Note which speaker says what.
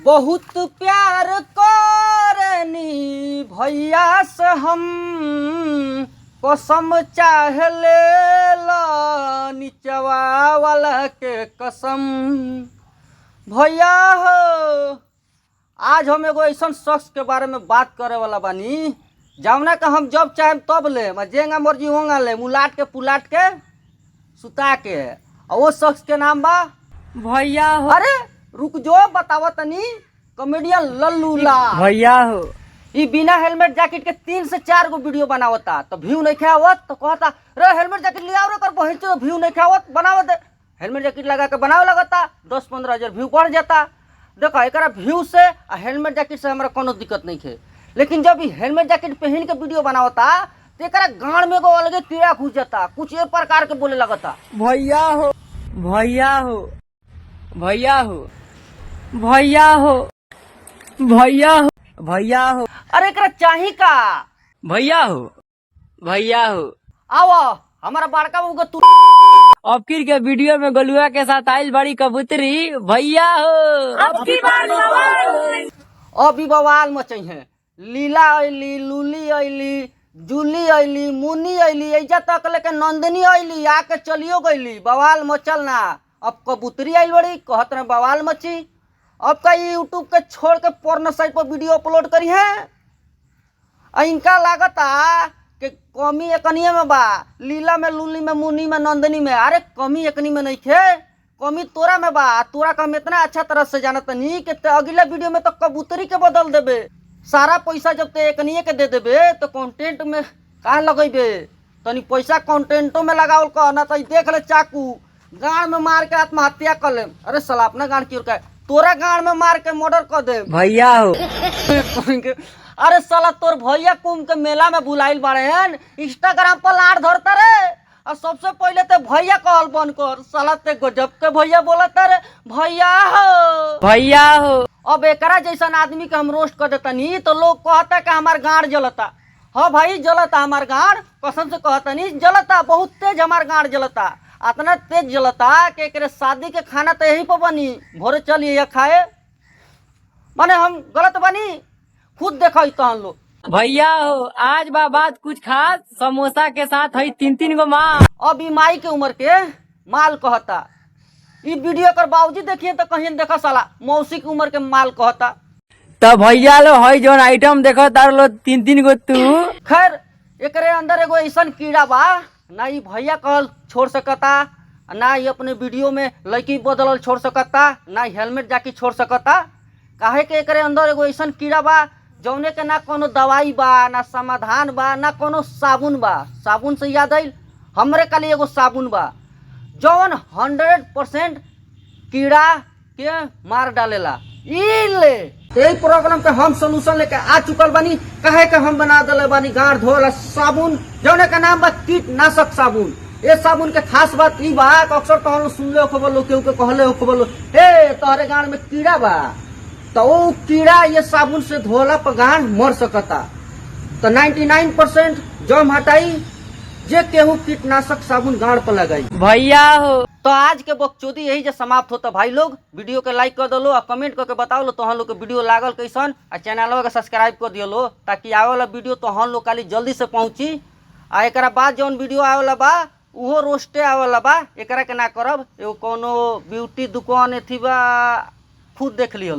Speaker 1: बहुत प्यार करनी भैया से हम, कसम चाहे ले निचवा वाला के कसम। भैया हो, आज हम एगो ऐसन शख्स के बारे में बात करे वाला बानी जवना के हम जब चाहेम तब ले, जेंगा मर्जी होंगा ले, मुलाट के पुलाट के सुता के। और वो शख्स के नाम बा
Speaker 2: भैया हो।
Speaker 1: अरे रुक जो, बतावा तनी। कॉमेडियन लल्लू लाल।
Speaker 2: भैया हो।
Speaker 1: ई बिना हेलमेट जैकेट के 3 से 4 गो वीडियो बनावता तो व्यू नहीं आवत, तो कहता रे हेलमेट जैकेट ले आओ रे कर बहिन, तो व्यू नहीं आवत बनाव दे। हेलमेट जैकेट लगा के बनावे लगता, 10-15 हजार व्यू बढ़ जाता। देखो एकरा व्यू से आ हेलमेट जैकेट से हमरा कोनो दिक्कत नहीं है, लेकिन जब ई हेलमेट जैकेट पहन के वीडियो बनावता तो एकरा गांड में एगो अलगे कीड़ा घुस जाता, कुछ ए प्रकार के बोले लगता।
Speaker 2: भैया हो, भैया हो, भैया हो, भैया हो, भैया हो, भैया हो।
Speaker 1: अरे एकरा चाही का?
Speaker 2: भैया हो, भैया हो।
Speaker 1: आवो हमारा बड़का बाबू के तू।
Speaker 2: अबकीर के वीडियो में गोलुआ के साथ आइल बड़ी कबूतरी। भैया हो,
Speaker 1: अभी बवाल मचई है। लीला अली, लूली अली, जूली अली, मुनी अली, ऐजा तक लेके नंदनी अली, आके चलियो गईली, बवाल मचल ना। अब कबूतरी आइल बड़ी, कहत रहे बवाल मची। अब का यूट्यूब के छोड़ के पोर्न साइट पर वीडियो अपलोड करी है। आ इनका लागता कि कमी एकनिए में बा, लीला में, लूली में, मुनी में, नंदनी में। अरे कमी एकनी में नहीं खे, कमी तोरा में बा। तोरा का हम इतना अच्छा तरह से जानत नहीं कि ते अगला वीडियो में तो कबूतरी के बदल देबे। सारा पैसा जब ते एकनिए के दे देबे तो कंटेंट में का लगेबे? तनी पैसा कंटेंटो में लगावल कह ना तो देख ले चाकू गाड़ में मार के आत्महत्या कर ले। अरे साला अपना गाड़ क्यों का, तोरा गाड़ में मार के मर्डर कर दे।
Speaker 2: भैया हो।
Speaker 1: अरे साला तोर भैया कुंभ के मेला में बुलाइल बाड़े हन, इंस्टाग्राम पर लाड़ धरता रे। और सबसे पहले ते भैया कहल बंद कर, साला ते गजब के भैया बोलता रे। भैया हो,
Speaker 2: भैया हो।
Speaker 1: अब एकरा जैसन आदमी के हम रोस्ट कर देतनी तो लोग कहता कि हमार गाड़ जलता। हाँ भाई जलता हमार गाड़, कसम से कहतनी जलता, बहुत तेज हमार गाड़ जलता। इतना तेज जलता कि एकरे शादी के खाना तो यही पर बनी, भोरे चलिए या खाए। माने हम गलत बनी, खुद देखा तहन लोग।
Speaker 2: भैया हो, आज बा बात कुछ खास, समोसा के साथ है 3-3 गो माल।
Speaker 1: अब ई माई के उम्र के माल कहता। ई वीडियो कर बाबूजी देखिए तो कहीं देखा साला मौसी के उम्र के माल कहता।
Speaker 2: तो भैया लो है जोन आइटम देखो तार लो 3-3 गो तू।
Speaker 1: खैर एकरे अंदर एगो ऐसन कीड़ा बा ना ई भैया कहल छोड़ सकता, ना ई अपने वीडियो में लड़की बदलल छोड़ सकता, ना हेलमेट जाके छोड़ सकता। काहे के एकरे अंदर एगो ऐसन कीड़ा बा जौने के ना कोनो दवाई बा, ना समाधान बा, ना कोनो साबुन बा। साबुन से याद आइल, हमरे खाली एगो साबुन बा जौन 100% कीड़ा के मार डालेला। ई ले यही प्रॉब्लम के हम सोल्यूशन लेके आ चुकल बानी। काहे के हम बना दिले बानी गांठ धोला साबुन जौने का नाम बा कीटनाशक साबुन। ये साबुन के खास बात ई बा कि अक्सर तो हम सुनले होखबो लोग, केहू के कहले होखबो लोग, हे तोहरे गांठ में कीड़ा बा, तो वो कीड़ा ये साबुन से धोला पर गांठ मर सकता। तो 99% जम हटाई जे केहू कीटनाशक साबुन गांठ पर लगाई।
Speaker 2: भैया हो।
Speaker 1: तो आज के बकचोदी यही जे समाप्त होता। भाई लोग वीडियो के लाइक कर दलो और कमेंट करके बताओ लो तोहन लोग के वीडियो लागल कैसन, आ चैनलवा के सब्सक्राइब कर दियो ताकि आवे वाला वीडियो तोहन लोग खाली जल्दी से पहुंची। आ एकरा बाद जौन वीडियो आवे वाला बा उहो रोस्टे आवे वाला बा, एकरा के ना करब। एगो कोनो ब्यूटी दुकान एथी बा, खुद देख लियो।